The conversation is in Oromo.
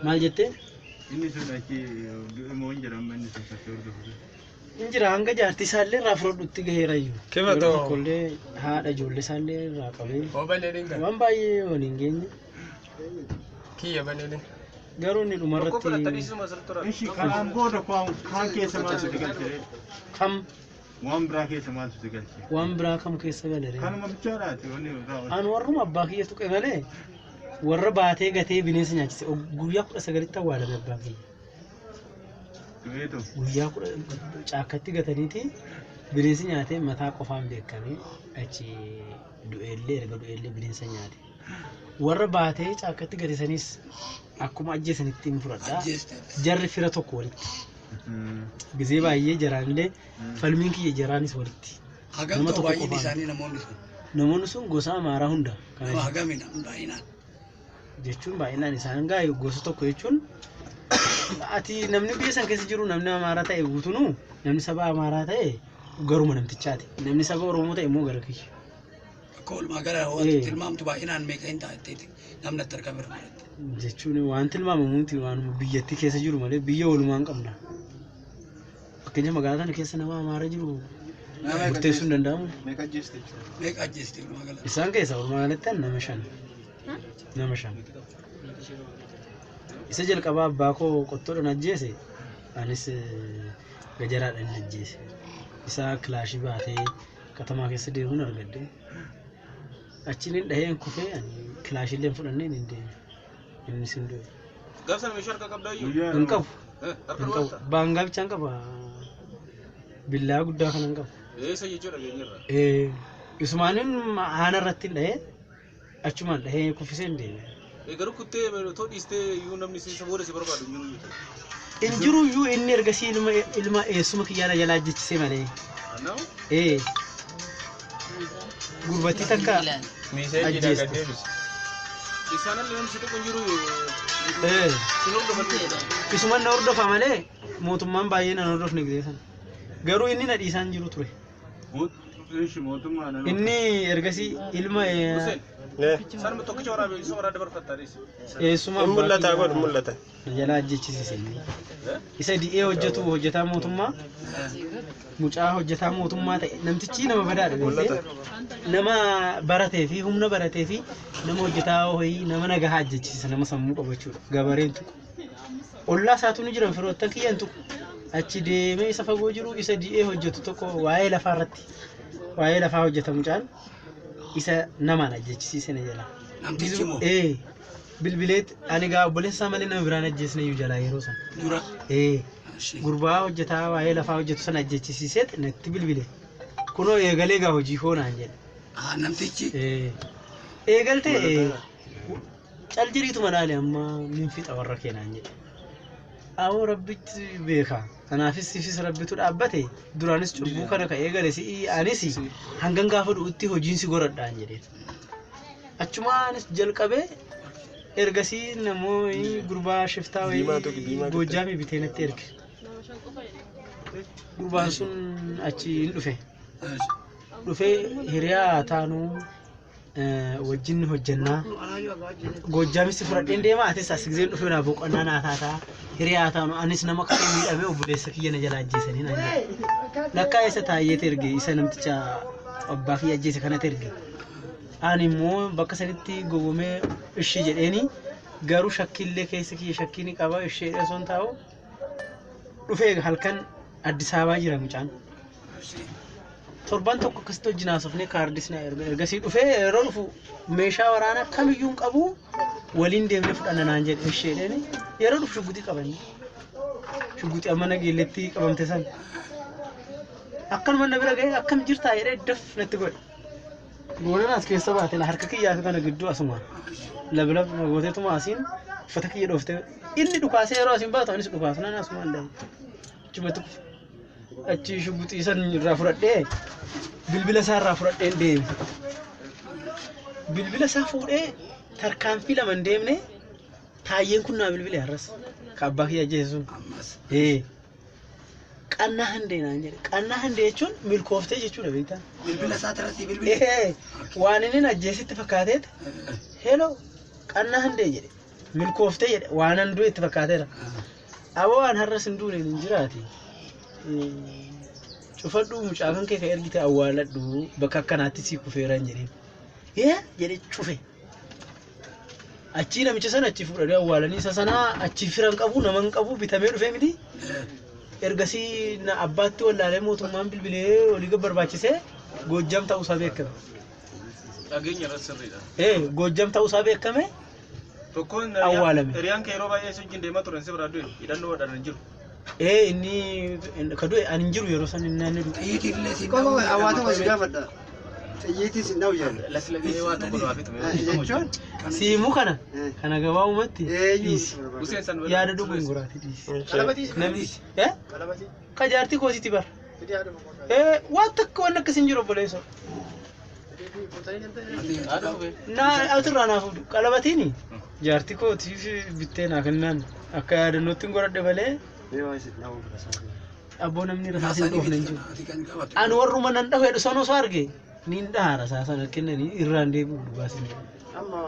Maal jettee? Inni sun achi du'e moo hin jedhamu inni sun fakkii hordofu? Hin jira, hanga jaartii isaallee irraa fudhadhutti gaheera iyyuu. Kima Yeroo ta'u? tokkollee haadha ijoollee isaallee irraa qabee Oo baneeliin kan. waan baay'ee waliin geenye. Kiyya baneeliin. Garuu inni dhumarratti Ishi kanaan booda kaan keessa maaltu si galche? Kam? Waan biraa keessa maaltu si galche? Waan biraa kam keessa galere? Kanuma bichaadhaati wanni raawwatu. An warruma abbaa kiyya tuqe malee, warra baatee gatee bineensa nyaachise, guyyaa 19tti awwaalame abbaan kiyya. Du'eetu. Guyyaa kudha caakkatti gataniiti bineensi nyaatee mataa qofaan beekamee achi du'eellee, erga du'eellee bineensa nyaate. Warra baatee caakkatti gate sanis akkuma ajjeesanitti hin fudhadhaa. Ajjeeste. Jarri fira tokko walitti. Gizee baay'ee jaraanillee falmiin kiyya jaraanis walitti. Hagam Nama ta'u tokko baay'inni qofaan. isaanii namoonni sun? Namoonni sun gosa Amaaraa hunda. Kana Nama hagamina baay'inaan? jechuun baay'inaan isaan gaa gosa tokko jechuun ati namni biyya san keessa jiru, namni Amaaraa ta'e guutunuu, namni saba Amaaraa ta'e garuma namtichaati. Namni saba Oromoo ta'e immoo gara kiyya. Akka walumaa gala tilmaamtu baay'inaan meeqa hin ta'a namni itti argame irratti? Jechuun waan tilmaamamuuti, waanuma biyyattii keessa jiru malee biyya walumaan qabna. Fakkeenya magaalaa kana keessa nama Amaaraa jiru murteessuu hin danda'amu. Meeqa ajjeeste jechuudha? Meeqa ajjeeste walumaa gala? Isaan keessa walumaa galatti nama 5. Nama 5. Isa jalqabaa abbaa koo qottoodhaan ajjeese, anis gajaraadhaan ajjeese. Isa kilaashii baatee katamaa keessa deemuun argadde. Achiin hin dhaheen kufee, ani kilaashiillee hin fudhannee hin deeme. Innis hin du'e. Gaaf sana meeshaa harka qabdaa iyyuu? Guyyaa Hin qabu. Harka Hin qabu. duwwaata? Baangaa bichaan qaba. Billaa guddaa kana hin qabu. Eessa jechuudha geenyerra? Isumaanin haana irratti hin dhahee, achumaan dhahee kuffisee hin deeme. Garuu kuttee otoo dhiistee iyyuu namni si booda si barbaadu hin jiru jechuudha. In jiru iyyuu, inni ergasii ilma eessuma kiyyaana jalaa ajjechisee malee. Annaamu? Gurbattii takka Miiseejiidha ajjeeste. gad deebisi. Isaan illee namni si tuqu hin jiru. Sin hordofan jechuudha. Isuman na hordofa malee mootummaan baay'ee nan hordofne gisee sana. Garuu inni na dhiisaan jiru ture. Ishi mootummaadhaan. Inni ergasii ilma Hussein, Nee. sanuma tokkicha waraabee isa waraabee dabarfattaa dhiisi. eessuma Hin abbaa mul'ata kiyyaa godhu mul'ata. na jalaa ajjechisiise inni. Isa di'ee hojjetu, hojjetaa mootummaa, mucaa hojjetaa mootummaa ta'e, namtichi nama badaadha beektee, nama baratee fi humna baratee fi nama hojjetaa wayii, nama nagahaa ajjechisiisa, nama sammuu qabu jechuudha. Gabareen tuqu. Ollaa isaatu ni jiran, firoottan kiyyan tuqu. Achi deemee isa fagoo jiru, isa di'ee hojjetu tokko, waa'ee lafaa irratti, waa'ee lafaa hojjeta mucaan, isa namaan ajjechisiise na jalaa. Namtichi moo? Ee, bilbileet ani gaa obboleessa isaa malee nama biraan ajjeesne iyyuu jalaa yeroo sana. Dura. Ee. Ishee. Gurbaa hojjetaa waa'ee lafaa hojjetu sana ajjechisiiseet natti bilbile. Kunoo eegalee gaa hojii koo naan jedhe. Ah, namtichi. Ee. Eegaltee cal jedhiituma laale, amma min fixa warra kee naan jedhe. Awoo, rabbitti beeka. Kanaafis sifis rabbitu dhaabbate, duraanis cubbuu kana ka eegale si'i, anis hangan gaafa du'utti hojiin si goradhaan jedheen. Achumaanis jalqabee ergasii namoonni gurbaa shiftaa Diimaa tuqi, wayii diimaa tuqi. Goojjaamii bitee natti erge. Gurbaan sun achi hin dhufe. Dhufee hiriyaa taanuu wajjin hojjannaa. Goojjaamis fudhadheen deema, atis as giseen dhufee naa boqonnaa naa taataa, hiriyaa taanu, anis nama kana miidhamee obboleessa kiyya na jala ajjeesanii naan jedhe. Lakkaa isa taayyeet erge, isa namticha abbaa kiyya ajjeese kanatti erge. Ani immoo bakka sanitti gowwomee ishee jedheeni, garuu shakkiillee keessa kiyya shakkii ni qaba, ishee osoo hin taa'u dhufee halkan Addis Ababaa jira mucaan. Torban tokko akkasitti wajjin haasofnee kaardis na erga. Ergasii dhufee yeroo dhufu meeshaa waraanaa kamiyyuu hin qabu, waliin deemnee fudhanna naan jedhe, isheedhaan yeroo dhufu shugguxii qabanne. Shugguxii amma nageelletti qabamte san. Akkanuma na bira ga'ee, "Akkam jirtaa?" jedhee daf natti godhe. Goonaan as keessa baate harka kiyyaa fi kana gidduu asuma. Lablab na gooteetuma asiin uffata kiyya dhooftee, inni dhukaasee yeroo asiin baatu anis dhukaasu naan asumaan dhahe. Achumatti kufe. Achi shugguxii san irraa fudhadhee, bilbila isaa irraa fudhadheen deeme. Bilbila isaa fuudhee tarkaanfii 2 hin deemne, taayyeen kun naa bilbile har'as. Ka abbaa kiyya ajjeese sun. Ammas. Ee. "Qannaa handee" naan jedhe. Qannaa handee jechuun milkooftee jechuudha, beektaa? Bilbila isaa irratti bilbila. Ee, waan inni ajjeesitti fakkaateet, "Hello, qannaa handee" jedhe. Milkooftee jedhe waanan du'e itti fakkaateera. Aboo waan har'as hin duune hin jiraati. Cufadhuu mucaa kan kee ka ergite awwaaladhu bakka akkanaatti sii kufeeran jedheen. Ee jedhe cufe. Achii namicha sana achi fuudhanii awwaalanii isa sanaa achi firan qabu nama hin qabu bitamee dhufee miti. Ergasii na abbaatti wallaalee mootummaan bilbilee olii gad barbaachisee Goojjam ta'uusaa beekame. Dhageenya irratti sirriidha. Ee Goojjam ta'uusaa beekame. Tokkoon Awwaalame. Hiriyaan kee yeroo baay'ee si wajjin deemaa turan si biraa du'e hidhannoo hodhan hin jiru. Ee inni ka du'e ani hin jiru yeroo san inni inni du'e. Xiyyiitii illee siin Qofa dha'uu hawaasa si gaafadha. Xiyyiitii si dha'u jedhu. Lasilagee waa tokko du'aa fixame. Jechuun Siimuu kana kana gabaabumatti eenyu dhiisi. Useen san Yaada dhuguun goraati dhiisi. Qalabatii Namni ee Qalabatii. ka jaartii kootiiti bara. Fidii haadha boqonnaa. Ee waan takka waan akkas hin jiru obboleessa. Fuutanii danda'e. Naa asirraa naa fuudhu qalabatiini jaartii kootiif bittee naa kennaan akka yaadannootti hin godhadhe malee abboo namni rasaas hin dhoofne hin jiru. jiru. Ani warruma nan dhahu jedhu sana osoo arge niin dhaha rasaasa sana kennanii irraan deebi'u dhugaas hin jiru. Amma